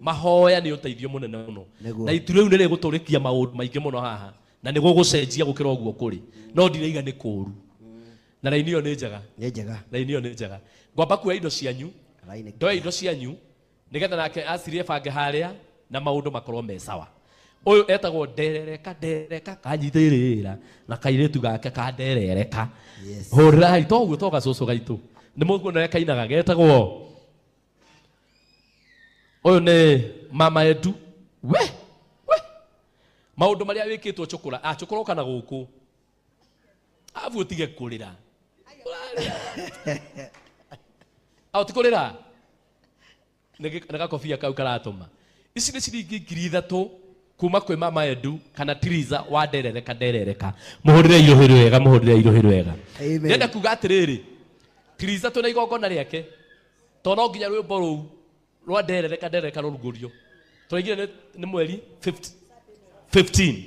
Mahoya nĩ ũteithio mũnene mũno. Nĩguo. Na itu rĩu nĩ rĩgũtũrĩkia maũndũ maingĩ mũno haha na nĩ gũgũcenjia gũkĩra ũguo kũrĩ, no ndiraiga nĩ kũũru. Na raini ĩyo nĩ njega. Nĩ njega. Raini ĩyo nĩ njega. Ngwamba kuoya indo cianyu. Raini. Ndoe indo cianyu nĩgetha nake acirie bange harĩa na maũndũ makorwo me sawa. Ũyũ etagwo Nderereka, Nderereka kanyitĩrĩra na kairĩtu gake ka Nderereka. Yes. Hũrĩrai toguo to gacũcũ gaitũ. Nĩ mũkuona ũrĩa kainaga getagwo. Ũyũ nĩ mama Edu. We we maũndũ marĩa wĩkĩtwo cũkũra, ah, cũkũra ũka na gũkũ. Abu ũtige kũrĩra. Ũrarĩra. Ah, ti kũrĩra. Nĩ gakobia kau karatũma. Ici nĩ ciringi 3,000 kuma kwĩ mama Edu kana Tiriza wa Nderereka, Nderereka. Mũhũrĩre irũhĩ rwega, mũhũrĩre irũhĩ rwega. Amen. Ndĩrenda kuga atĩrĩrĩ, Tiriza twĩna igongona rĩake, to no nginya rwĩmbo rũu rwa Nderereka, Nderereka rũrugũrio. Tũraigire nĩ mweri 15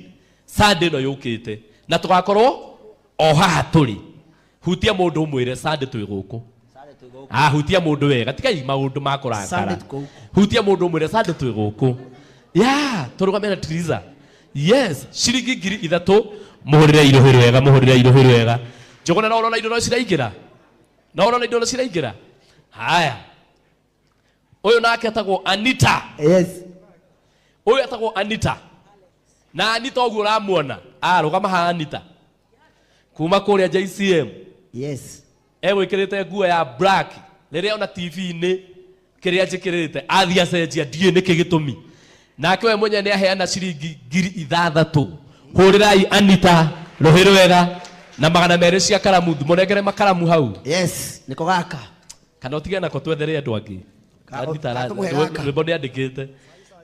Sunday ĩno yũkĩte, na tũgakorwo o haha tũrĩ. Hutia mũndũ ũmwĩre Sunday twĩ gũkũ. Ah, hutia mũndũ wega, tigai maũndũ ma kũrakara. Sunday tuko huku. Hutia mũndũ ũmwĩre Sunday twĩ gũkũ. Ya, tũrũgame na Tiriza. Yes, ciringi 3,000, mũhũrĩre irũhĩ rwega, mũhũrĩre irũhĩ rwega. Njũgũna no ũrona indo no ciraingĩra? No ũrona indo no ciraingĩra? Haya. Ũyũ nake etagwo Anita. Yes. Ũyũ etagwo Anita. Na Anita ũguo ũramuona, arũgama haha Anita. Kuma kũrĩa JCM. Yes. Egwĩkĩrĩte nguo ya black rĩrĩa ona T V-inĩ kĩrĩa njĩkĩrĩte athiĩ acenjia, ndiũĩ nĩkĩ gĩtũmi. Nake we mwenyewe nĩ aheana ciringi 6,000. Hũrĩrai Anita rũhĩ rwega na 200 cia karamu, mũnengere makaramu hau. Yes, nĩko gaka. Kana ũtige nako twethere andũ angĩ. Anita Ka tũmũhe gaka. rwĩmbo nĩ andĩkĩte.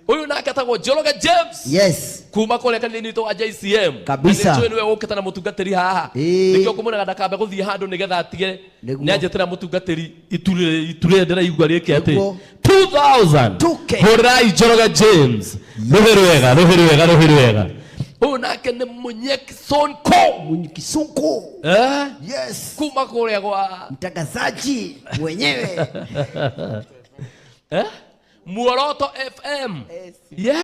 Ũyũ nake etagwo Njoroge James. Yes. Kuma kũrĩa kanitha-inĩ witũ wa JCM. Kabisa. Na nĩnjũĩ nĩwe ũkĩte na mũtungatĩri haha. Ĩĩ. Nĩkĩo ngũmwĩraga ndakambe gũthiĩ handũ nĩgetha atige. Nĩguo. Nĩ anjĩtĩra mũtungatĩri iturĩ ndĩraigua rĩke atĩ. Nĩguo. 2000. 2K. Hũrĩrai Njoroge James. Rũhĩ rwega, rũhĩ rwega, rũhĩ rwega. Ũyũ nake nĩ Munyeki Sonko. Munyeki Sonko. Yes. Kuma kũrĩa gwa mtangazaji mwenyewe. Muoroto FM. Yes. Yeah.